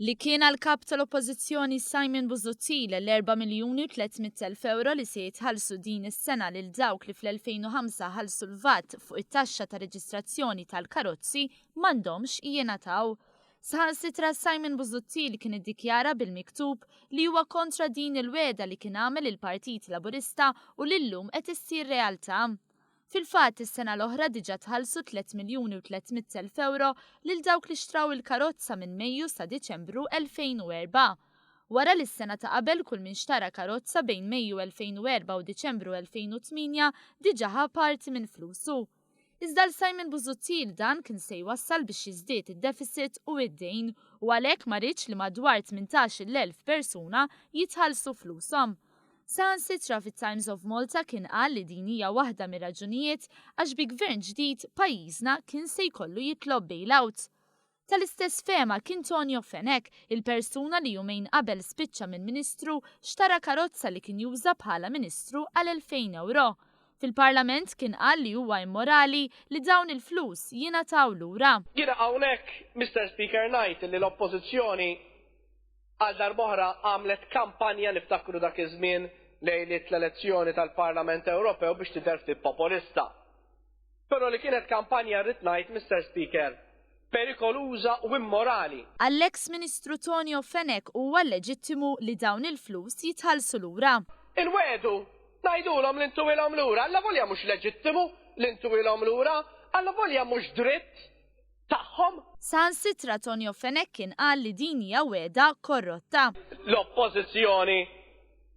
Li kien għall-Kap tal-Oppożizzjoni Simon Busuttil l-erba' miljuni u 300,000 ewro li se jitħallsu din is-sena lil dawk li fl-2005 ħallsu l-VAT fuq it-taxxa ta' reġistrazzjoni tal-karozzi m'għandhomx jingħataw. Saħansitra Simon Busuttil kien iddikjara bil-miktub li huwa kontra din il-wegħda li kien għamel il-Partit Laburista u li llum qed issir realtà. Fil-fatt, is-sena l-oħra diġà tħallsu 3,300,000 ewro lil dawk li xtraw il-karozza minn Mejju sa Diċembru 2004. Wara li s-sena ta' qabel kull min xtara karozza bejn Mejju 2004 u Diċembru 2008 diġà ħa parti minn flusu. Iżda għal Simon Busuttil dan kien se jwassal biex jiżdied id-deficit u d-dejn u għalhekk ma riedx li madwar 18,000 persuna jitħallsu flushom. Saħansitra fit-Times of Malta kien qal li din hija waħda mir-raġunijiet għax bi gvern ġdid pajjiżna kien se jkollu jitlob bailout. Tal-istess fehma kien Tonio Fenech, il-persuna li jumejn qabel spiċċa minn Ministru xtara karozza li kien juża bħala Ministru għal 2,000 ewro. Fil-Parlament kien qal li huwa immorali li dawn il-flus jingħataw lura. Jiena hawnhekk, Mister Speaker, ngħid li l-Oppożizzjoni Għal darb'oħra għamlet kampanja, niftakru dak iż-żmien lejliet l-elezzjoni tal-Parlament Ewropew biex tidher ftit popolista. Però li kienet kampanja rrid ngħid, Mister Speaker, perikoluża u immorali. Għall-eks Ministru Tonio Fenech huwa leġittimu li dawn il-flus jitħallsu lura. Inwiegħdu, ngħidulhom li ntuhilhom lura, allavolja mhux leġittimu li ntuhilhom lura, allavolja mhux dritt tagħhom. Saħansitra Tonio Fenech kien qal li din hija wegħda korrotta. L-Oppożizzjoni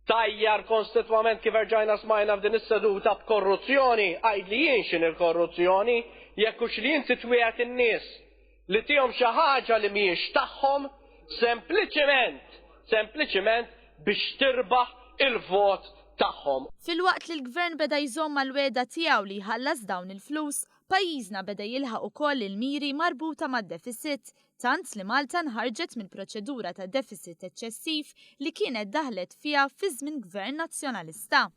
tgħajjar konstitwament kif erġajna smajna f'din is-seduta b'korruzzjoni, għidli jien x'inhi l-korruzzjoni, jekk hux li inti twiegħed in-nies li tihom xi ħaġa li mhijiex tagħhom sempliċiment, sempliċiment biex tirbaħ il-vot tagħhom. Filwaqt li l-Gvern beda jżomm mal-wegħda tiegħu li jħallas dawn il-flus, Pajjiżna beda jilħaq ukoll il-miri marbuta mad-deficit, tant li Malta nħarġet mill-proċedura ta' deficit eċċessiv li kienet daħlet fiha fi żmien Gvern Nazzjonalista.